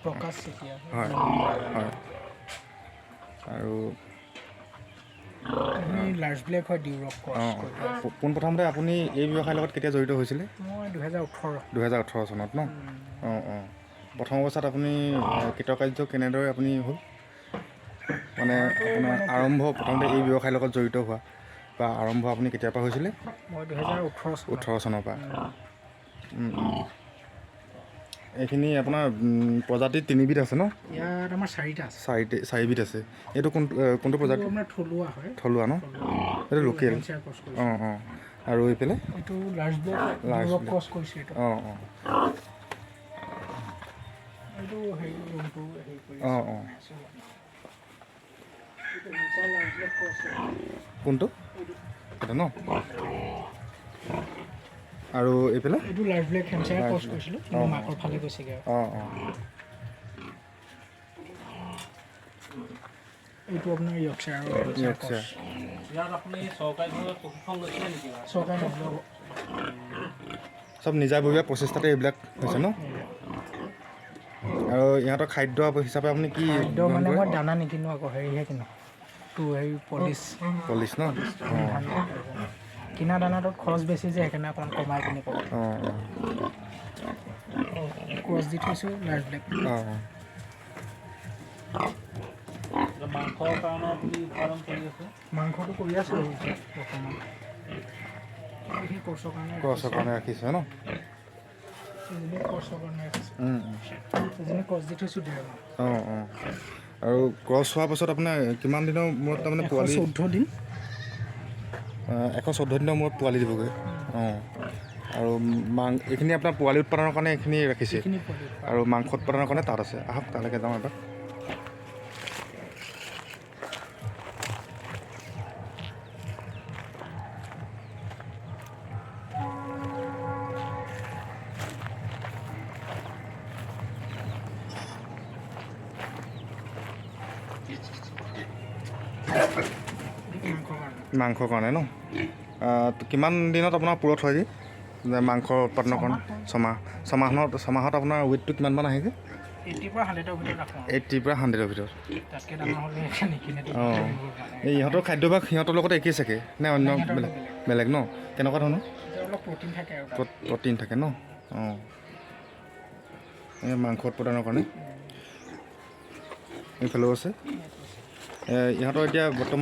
প্ৰকাশ চেতিয়া। হয় হয় আৰু লাৰ্জ ব্লেক হয়, ডিউৰক ক্ৰছ। অঁ, পোনপ্ৰথমতে আপুনি এই ব্যৱসায়ৰ লগত কেতিয়া জড়িত হৈছিলে? মই 2018। 2018 চনত ন? অঁ অঁ প্ৰথম অৱস্থাত আপুনি কৃতকাৰ্য কেনেদৰে আপুনি হ'ল, মানে আপোনাৰ আৰম্ভ প্ৰথমতে এই ব্যৱসায়ৰ লগত জড়িত হোৱা বা আৰম্ভ আপুনি কেতিয়াৰ পৰা হৈছিলে? মই 2018 চনত। 18 চনৰ পৰা। এইখিনি আপোনাৰ প্ৰজাতি তিনিবিধ আছে ন? ইয়াত আমাৰ চাৰিটা আছে। চাৰিবিধ আছে। এইটো কোনটো কোনটো প্ৰজাতি? এইটো আপোনাৰ থলুৱা হয়। থলুৱা ন? এইটো লোকেল। Hampshire cross কৰিছোঁ। অঁ অঁ আৰু এইফালে? এইটো large black, Large ডিউৰক black। Cross কৰিছোঁ এইটো। অঁ অঁ এইটো হেৰি ৰুমটো হেৰি কৰি অঁ অঁ আছোঁ। এইটো Hampshire large black cross হয়। কোনটো? এইটো। এইটো ন? আৰু এইফালে? এইটো large black Hampshire Large cross black। কৰিছিলোঁ, কিন্তু মাকৰ ফালে গৈছেগৈ আৰু। অঁ অঁ এইটো আপোনাৰ য়ৰ্কশ্বায়াৰৰ হেম্পশ্বায়াৰ ক্ৰছ। য়ৰ্কশ্বায়াৰ। ইয়াত আপুনি চৰকাৰীভাৱে প্ৰশিক্ষণ লৈছিলে নেকি বাৰু? চৰকাৰী নহ'লেও। চব নিজাববীয়া প্ৰচেষ্টাতে এইবিলাক হৈছে ন? আৰু ইহঁতৰ খাদ্য হিচাপে আপুনি কি খাদ্য গ্ৰহণ মানে কৰে? মই দানা নিকিনো আকৌ, হেৰিহে কিনো, তো হেৰি পলিচ। পলিচ ন? অঁ। ধান কিনা দানাটোত খৰচ বেছি যে, সেইকাৰণে অকণমান কমাই পিনি কৰোঁ। অঁ অঁ ক্ৰছ দি থৈছোঁ লাৰ্জ ব্লেক। অঁ অঁ এতিয়া মাংসৰ কাৰণে আপুনি উৎপাদন কৰি আছে? মাংসটো কৰি আছোঁ এতিয়া বৰ্তমান। এইখিনি ক্ৰছৰ কাৰণে। ক্ৰছৰ কাৰণে ৰাখিছে ন? এইজনী ক্ৰছৰ কাৰণে ৰাখিছোঁ। এইজনী ক্ৰছ দি থৈছোঁ 1.5 মাহ। অঁ অঁ আৰু ক্ৰছ হোৱাৰ পাছত আপোনাৰ কিমান দিনৰ মূৰত তাৰমানে পোৱালি? 114 দিন। 114 দিনৰ মূৰত পোৱালি দিবগৈ। অঁ, আৰু এইখিনি আপোনাৰ পোৱালি উৎপাদনৰ কাৰণে এইখিনি ৰাখিছে? এইখিনি পোৱালি। আৰু মাংস উৎপাদনৰ কাৰণে তাত আছে। আহক, তালৈকে যাওঁ এবাৰ। মাংসৰ কাৰণে। মাংসৰ কাৰণে ন? কিমান দিনত আপোনাৰ পূৰঠ হয়গৈ যে মাংস উৎপাদনৰ কাৰণে? ছমাহ। ছমাহত আপোনাৰ ৱেইটটো কিমানমান আহেগৈ? 80ৰ পৰা 100ৰ ভিতৰত ৰাখোঁ আৰু। 80ৰ পৰা 100ৰ ভিতৰত। তাতকৈ ডাঙৰ হ'লে এতিয়া নিকিনে। অঁ, এই ইহঁতৰ খাদ্যাভ্যাস সিহঁতৰ লগত একেই চাগে নে অন্য? সিহঁতৰ বেলেগ? বেলেগ। বেলেগ ন? কেনেকুৱা ধৰণৰ? এতিয়া অলপ প্ৰ'টিন থাকে আৰু তাত। প্ৰ'টিন থাকে ন? অঁ, এই মাংস উৎপাদনৰ কাৰণে এইফালেও আছে। ইহঁতৰ এতিয়া বৰ্তমান